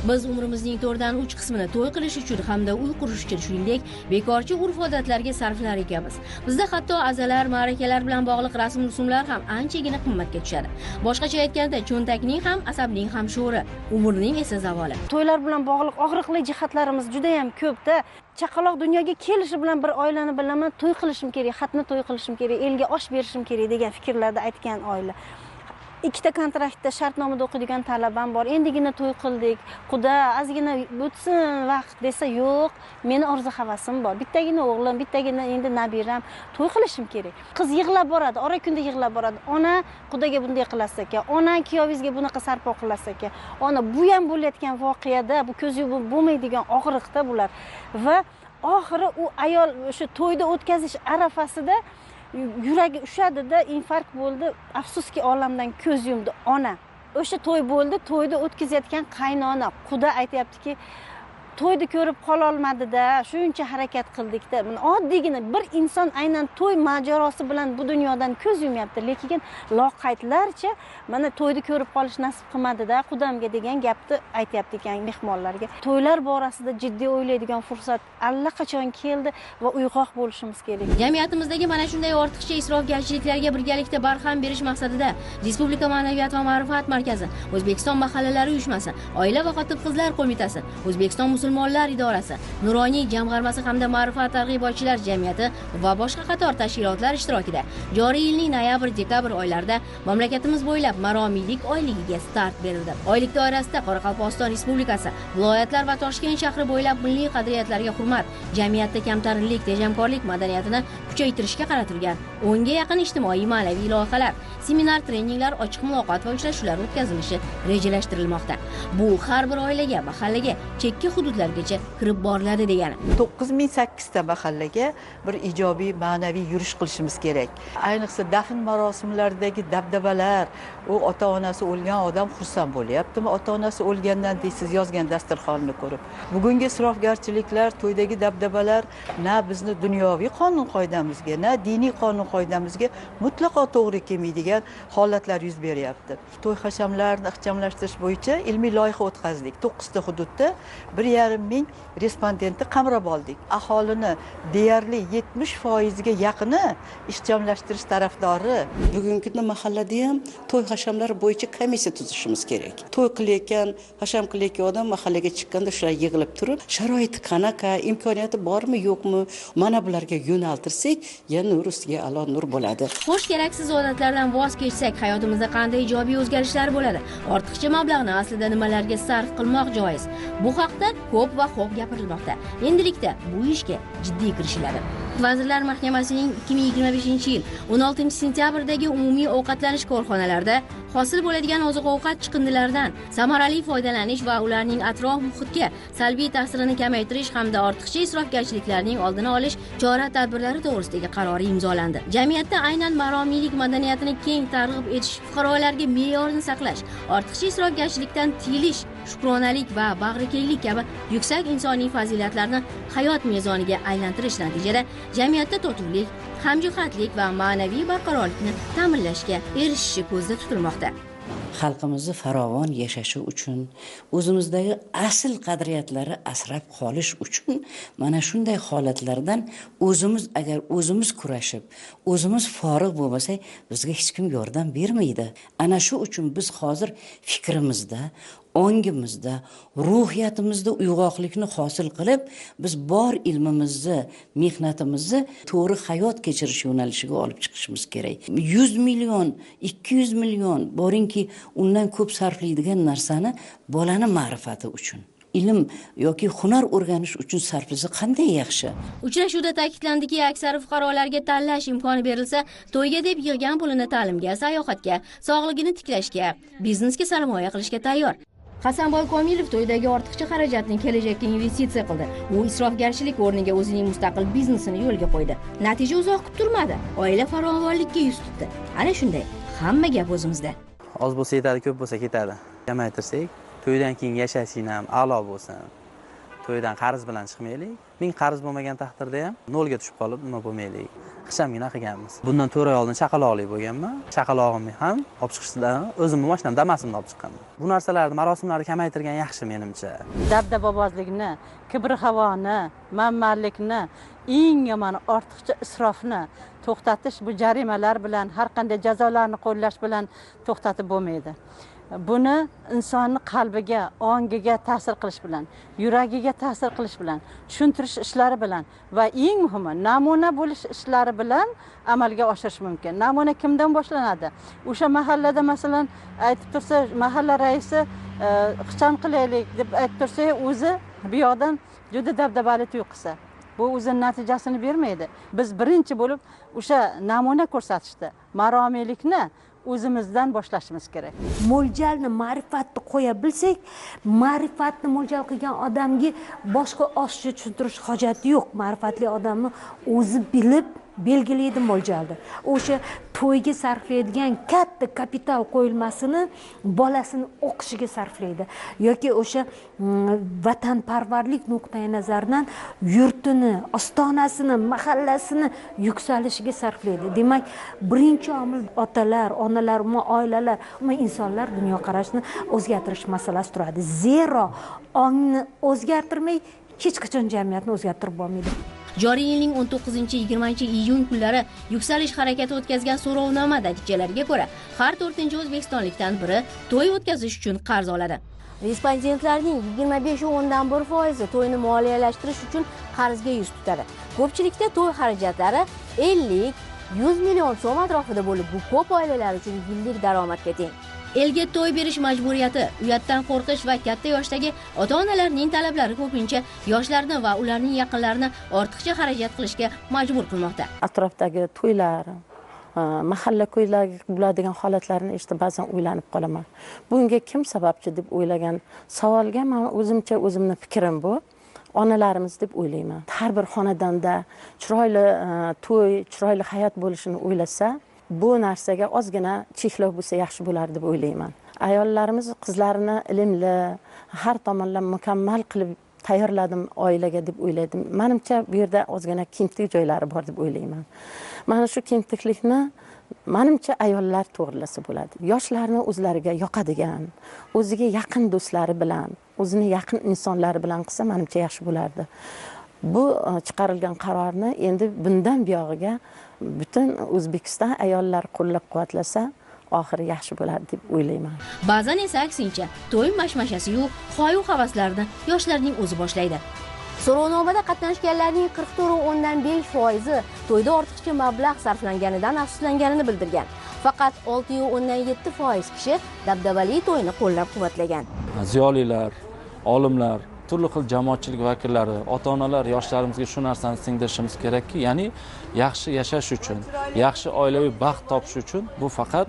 Biz umrimizning 4dan 3 qismini to'y qilish uchun hamda uy qurish uchun, shuningdek, bekorchi urf-odatlarga sarflar ekanmiz. Bizda hatto azalar, ma'rakalar bilan bog'liq rasm-rusumlar ham anchagina qimmatga tushadi. Boshqacha aytganda, cho'ntakning ham, asabning ham sho'ri, umrning esa zavoli. To'ylar bilan bog'liq og'riqli jihatlarimiz juda ham ko'p-da. Chaqaloq dunyoga kelishi bilan bir oilani bilaman, to'y qilishim kerak, xatni to'y qilishim kerak, elga osh berishim kerak degan fikrlarda aytgan oila. 2ta kontraktda, shartnomada o'qiydigan talabam bor. Endigina to'y qildik. Quda, ozgina o'tsin vaqt desa, yo'q, meni orzu havasim bor. Bittagina o'g'lim, bittagina endi nabiram, to'y qilishim kerak. Qiz yig'lab boradi, ora kunda yig'lab boradi. Ona, qudaga bunday qilasiz ekan, ona kuyovingizga bunaqa sarpo qilasiz ekan. Ona, bu ham bo'layotgan voqeada, bu ko'z yumib bo'lmaydigan og'riqda bular. Va oxiri u ayol o'sha to'yda o'tkazish arafasida yuragi ushadida, infarkt bo'ldi, afsuski olamdan ko'z yumdi ona. O'sha to'y bo'ldi, to'yda o'tkazayotgan qaynona, quda aytayaptiki, to'yni ko'rib qololmadida, shuncha harakat qildikda. Mana oddiygina bir inson aynan to'y mojarosi bilan bu dunyodan ko'z yumyapti, lekin loqaydlarcha mana to'yni ko'rib qolish nasib qilmadida qudamga degan gapni aytyapti ekan mehmonlarga. To'ylar borasida jiddiy o'ylaydigan fursat allaqachon keldi va uyg'oq bo'lishimiz kerak. Jamiyatimizdagi mana shunday ortiqcha isrofgarchiliklarga birgalikda barham berish maqsadida Respublika ma'naviyat va ma'rifat markazi, O'zbekiston mahallalari uyushmasi, Oila va xotin-qizlar qo'mitasi, O'zbekiston Musulmonlar idorasi, Nuroniy jamg'armasi hamda ma'rifat targ'ibotchilar jamiyati va boshqa qator tashkilotlar ishtirokida joriy yilning noyabr-dekabr oylarida mamlakatimiz bo'ylab maromiylik oyligiga start berildi. Oylik doirasida Qoraqalpog'iston Respublikasi, viloyatlar va Toshkent shahri bo'ylab milliy qadriyatlarga hurmat, jamiyatda kamtarinlik, tejamkorlik madaniyatini kuchaytirishga qaratilgan 10 ga yaqin ijtimoiy ma'naviy loyihalar, seminar, treninglar, ochiq muloqot va uchrashuvlar o'tkazilishi rejalashtirilmoqda. Bu har bir oilaga, mahallaga, chekka hududlargacha kirib boriladi degani. 9008 ta mahallaga bir ijobiy ma'naviy yurish qilishimiz kerak. Ayniqsa dafn marosimlaridagi dabdabalar, u ota-onasi o'lgan odam xursand bo'lyaptimi? Ota-onasi o'lgandan deysiz yozgan dasturxonni ko'rib. Bugungi isrofgarchiliklar, to'ydagi dabdabalar na bizni dunyoviy qonun qoidamizga, na diniy qonun qoidamizga mutlaqo to'g'ri kelmaydigan holatlar yuz beryapti. To'y hashamlarni ixchamlashtirish bo'yicha ilmiy loyiha o'tkazdik. 9 ta hududda 1,5 ming respondentni qamrab oldik. Aholini deyarli 70% ga yaqini ixchamlashtirish tarafdori. Bugungi kunda mahallada ham to'y hashamlar bo'yicha komissiya tuzishimiz kerak. To'y qilayotgan, hasham qilayotgan odam mahallaga chiqqanda shular yig'ilib turib, sharoiti qanaqa, imkoniyati bormi, yo'qmi, mana bularga yo'naltirsak, ya nur ustiga alo nur bo'ladi. Xo'sh, keraksiz odatlardan voz kechsak, hayotimizda qanday ijobiy o'zgarishlar bo'ladi? Ortiqcha mablag'ni aslida nimalarga sarf qilmoq joiz? Bu haqda ko'p va xo'p gapirilmoqda. Endilikda bu ishga jiddiy kirishiladi. Vazirlar Mahkamasining 2025-yil 16-sentyabrdagi umumiy ovqatlanish korxonalarida hosil bo'ladigan oziq-ovqat chiqindilaridan samarali foydalanish va ularning atrof muhitga salbiy ta'sirini kamaytirish hamda ortiqcha isrofgarchiliklarning oldini olish chora-tadbirlari to'g'risidagi qarori imzolandi. Jamiyatda aynan maromiylik madaniyatini keng targ'ib etish, fuqarolarga me'yorni saqlash, ortiqcha isrofgarchilikdan tiyilish, shukronalik va bag'rikenglik kabi yuksak insoniy fazilatlarni hayot mezoniga aylantirish natijada jamiyatda totuvlik, hamjihatlik va ma'naviy barqarorlikni ta'minlashga erishishi ko'zda tutilmoqda. Xalqimizni farovon yashashi uchun, o'zimizdagi asl qadriyatlarni asrab qolish uchun mana shunday holatlardan o'zimiz agar o'zimiz kurashib, o'zimiz forig' bo'lmasak, bizga hech kim yordam bermaydi. Ana shu uchun biz hozir fikrimizda, ongimizda, ruhiyatimizda uyg'oqlikni hosil qilib, biz bor ilmimizni, mehnatimizni to'g'ri hayot kechirish yo'nalishiga olib chiqishimiz kerak. 100 million, 200 million, boringki undan ko'p sarflaydigan narsani bolani ma'rifati uchun, ilm yoki hunar o'rganish uchun sarflasa qanday yaxshi. Uchrashuvda ta'kidlandiki, aksar fuqarolarga tanlash imkoni berilsa, to'yga deb yig'gan pulini ta'limga, sayohatga, sog'ligini tiklashga, biznesga sarmoya qilishga tayyor. Hasanboy Komilov to'ydagi ortiqcha xarajatni kelajakka investitsiya qildi. U isrofgarchilik o'rniga o'zining mustaqil biznesini yo'lga qo'ydi. Natija uzoq kuttirmadi. Oila farovonlikka yuz tutdi. Ana shunday, hamma gap o'zimizda. Oz bo'lsa yetadi, ko'p bo'lsa ketadi. Kamaytirsak, to'ydan keyin yashashing ham a'lo bo'lsin. To'ydan qarz bilan chiqmaylik. 1000 qarz bo'lmagan taqdirda ham nolga tushib qolib nima bo'lmaylik. Ixchamgina qilganmiz. Bundan 4 oy oldin chaqaloqli bo'lganman. Chaqalog'imni ham olib chiqishdan o'zimni mashinam Damas'imni olib chiqqanman. Bu narsalarni, marosimlarni kamaytirgan yaxshi menimcha. Dabdababozlikni, kibr havoni, manmanlikni, eng yomon ortiqcha isrofni to'xtatish bu jarimalar bilan, har qanday jazolarni qo'llash bilan to'xtatib bo'lmaydi. Buni insonni qalbiga, ongiga ta'sir qilish bilan, yuragiga ta'sir qilish bilan, tushuntirish ishlari bilan va eng muhimi namuna bo'lish ishlari bilan amalga oshirish mumkin. Namuna kimdan boshlanadi? O'sha mahallada masalan aytib tursa, mahalla raisi ixcham qilaylik deb aytib tursa, o'zi bu yoqdan juda dabdabali to'y qilsa, bu o'zining natijasini bermaydi. Biz birinchi bo'lib o'sha namuna ko'rsatishdi, maromiylikni o'zimizdan boshlashimiz kerak. Mo'ljalni, ma'rifatni qo'ya bilsak, ma'rifatni mo'ljal qilgan odamga boshqa oshiqcha tushuntirish hojati yo'q. Ma'rifatli odamni o'zi bilib belgilaydi mo'ljalni. O'sha to'yga sarflaydigan katta kapital qo'yilmasini bolasini o'qishiga sarflaydi yoki o'sha vatanparvarlik nuqtai nazaridan yurtini, ostonasini, mahallasini yuksalishiga sarflaydi. Demak, birinchi omil otalar, onalar, umuman oilalar, umuman insonlar dunyoqarashini o'zgartirish masalasi turadi. Zero ongni o'zgartirmay hech qachon jamiyatni o'zgartirib bo'lmaydi. Joriy yilning 19-20 iyun kunlari Yuksalish harakati o'tkazgan so'rovnoma natijalariga ko'ra, har 4-o'zbekistonlikdan biri to'y o'tkazish uchun qarz oladi. Respondentlarning 25,1% to'yni moliyalashtirish uchun qarzga yuz tutadi. Ko'pchilikda to'y xarajatlari 50-100 million so'm atrofida bo'lib, bu ko'p oilalar uchun yillik daromadga teng. Elga to'y berish majburiyati, uyatdan qo'rqish va katta yoshdagi ota-onalarning talablari ko'pincha yoshlarni va ularning yaqinlarini ortiqcha xarajat qilishga majbur qilmoqda. Atrofdagi to'ylar, mahalla ko'ylarga bo'ladigan holatlarni eshitib ba'zan o'ylanib qolaman. Bunga kim sababchi deb o'ylagan savolga men o'zimcha o'zimni fikrim bu. Onalarimiz deb o'ylayman. Har bir xonadonda chiroyli to'y, chiroyli hayot bo'lishini o'ylasa, bu narsaga ozgina cheklov bo'lsa yaxshi bo'lar deb o'ylayman. Ayollarimiz qizlarini ilmli, har tomonlama mukammal qilib tayyorladim oilaga deb o'ylaydim. Menimcha bu yerda ozgina kemtik joylari bor deb o'ylayman. Mana shu kemtiklikni menimcha ayollar to'g'rilasa bo'ladi. Yoshlarni o'zlariga yoqadigan, o'ziga yaqin do'stlari bilan, o'zini yaqin insonlari bilan qilsa menimcha yaxshi bo'lardi. Bu chiqarilgan qarorni endi bundan buyog'iga butun O'zbekiston ayollar qo'llab-quvvatlasa oxiri yaxshi bo'ladi deb o'ylayman. Ba'zan esa aksincha, to'y mashmashasi-yu hoyu havaslarni yoshlarning o'zi boshlaydi. So'rovnomada qatnashganlarning 44,5% to'yda ortiqcha mablag' sarflanganidan afsuslanganini bildirgan. Faqat 6,7% kishi dabdabali to'yni qo'llab-quvvatlagan. Ziyolilar, olimlar, turli xil jamoatchilik vakillari, ota-onalar yoshlarimizga shu narsani singdirishimiz kerakki, ya'ni yaxshi yashash uchun, yaxshi oilaviy baxt topish uchun bu faqat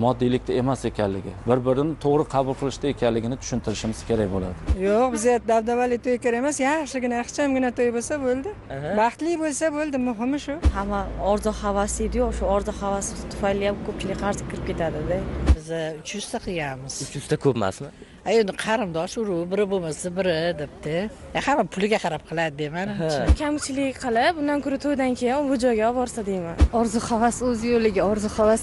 moddiylikda emas ekanligi, bir-birini to'g'ri qabul qilishda ekanligini tushuntirishimiz kerak bo'ladi. Yo'q, bizga dabdabali to'y kerak emas, yaxshigina, ixchamgina to'y bo'lsa bo'ldi. Baxtli bo'lsa bo'ldi, muhimi shu. Hamma orzu havas edi-yu, o'sha orzu havas tufayli ham ko'pchilik qarzga kirib ketadi-da. Biz 300 ta qilganmiz. 300 ta ko'p emasmi? Endi qarindosh urug' biri bo'lmasa biri debdi. Hamma puliga qarab qiladi deyman. Kamchilik qilib, undan ko'ra to'ydan keyin bu joyga olib borsa deyman. Orzu havas o'z yo'liga, orzu havas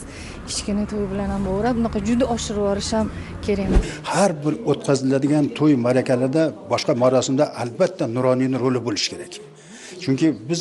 kichkina to'y bilan ham bo'laveradi. Bunaqa juda oshirib yuborish ham kerak emas. Har bir o'tkaziladigan to'y ma'rakalarda, boshqa marosimda albatta nuroniyning roli bo'lishi kerak. Chunki biz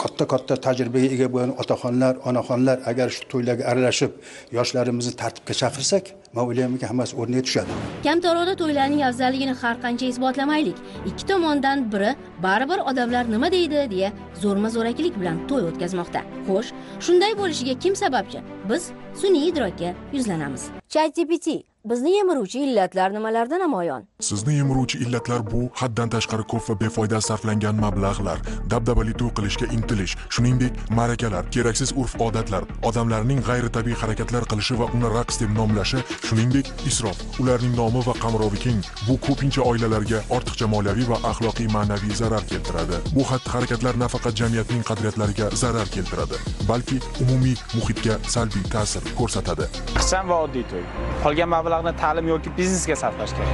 katta-katta tajribaga ega bo'lgan otaxonlar, onaxonlar agar shu to'ylarga aralashib, yoshlarimizni tartibga chaqirsak, men o'ylaymanki, hammasi o'rniga tushadi. Kamtaroqda to'ylarning afzalligini har qancha isbotlamaylik. Ikki tomondan biri baribir odamlar nima deydi deya zo'rma-zo'rakilik bilan to'y o'tkazmoqda. Xo'sh, shunday bo'lishiga kim sababchi? Biz sun'iy idrokka yuzlanamiz. ChatGPT bizni yemiruvchi illatlar nimalarda namoyon? Sizni yemiruvchi illatlar bu haddan tashqari ko'p va befoyda sarflangan mablag'lar, dabdabali to'y qilishga intilish, shuningdek ma'rakalar, keraksiz urf-odatlar, odamlarning g'ayritabiiy harakatlar qilishi va uni raqs deb nomlashi, shuningdek isrof, ularning nomi va qamrovi keng. Bu ko'pincha oilalarga ortiqcha moliyaviy va axloqiy ma'naviy zarar keltiradi. Bu xatti-harakatlar nafaqat jamiyatning qadriyatlariga zarar keltiradi, balki umumiy muhitga salbiy ta'sir ko'rsatadi. Ixcham va oddiy to'y. Qolgan mablag'ni ta'lim yoki biznesga sarflash kerak.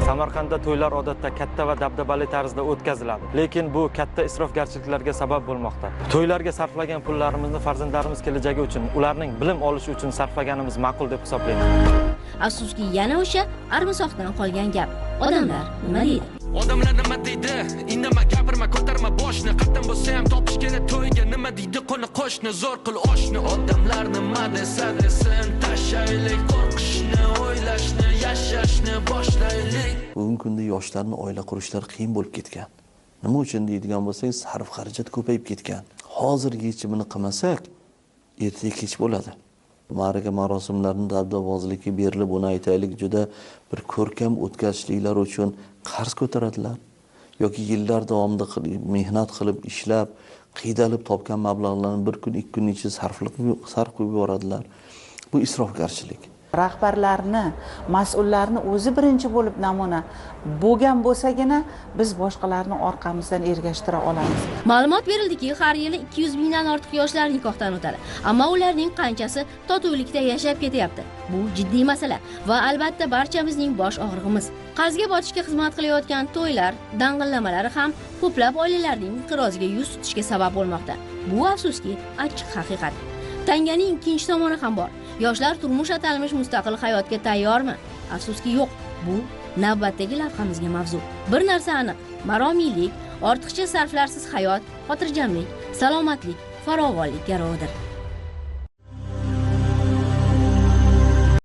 Samarqandda to'ylar odatda katta va dabdabali tarzda o'tkaziladi. Lekin bu katta isrofgarchiliklarga sabab bo'lmoqda. To'ylarga sarflagan pullarimizni farzandlarimiz kelajagi uchun, ularning bilim olishi uchun sarflaganimiz ma'qul deb hisoblayman. Afsuski, yana o'sha armisoqdan qolgan gap. Odamlar nima deydi? Odamlar nima deydi? Indama, gapirma, ko'tarma boshni. Qatdan bo'lsa ham topish kerak to'yga. Nima deydi qo'ni qo'shni, zo'r qil oshni. Odamlar nima desa desin, tashlaylik qo'rqishni, o'ylashni, yashashni boshlaylik. Bugungi kunda yoshlarni oila qurishlari qiyin bo'lib ketgan. Nima uchun deydigan bo'lsangiz, sarf xarajat ko'payib ketgan. Hozirgi yechimini qilmasak, ertaga kech bo'ladi. Ma'raka marosimlarini dabdabozlikka berilib, uni aytaylik, juda bir ko'rkam o'tkazishliklar uchun qarz ko'taradilar yoki yillar davomida mehnat qilib, ishlab, qiydalib topgan mablag'larni bir kun, ikki kun ichida sarf qilib yuboradilar. Bu isrofgarchilik. Rahbarlarni, mas'ullarni o'zi birinchi bo'lib namuna bo'lgan bo'lsagina biz boshqalarni orqamizdan ergashtira olamiz. Ma'lumot berildiki, har yili 200 mingdan ortiq yoshlar nikohdan o'tadi. Ammo ularning qanchasi totuvlikda yashab ketyapti? Bu jiddiy masala va albatta barchamizning bosh og'rig'imiz. Qarzga botishga xizmat qilayotgan to'ylar, dang'illamalari ham ko'plab oilalarning inqiroziga yuz tutishga sabab bo'lmoqda. Bu afsuski achchiq haqiqat. Tanganing ikkinchi tomoni ham bor. Yoshlar turmush atalmish mustaqil hayotga tayyormi? Afsuski yo'q. Bu navbatdagi lavhamizga mavzu. Bir narsa aniq: maromiylik, ortiqcha sarflarsiz hayot, xotirjamlik, salomatlik, farovonlik garovidir.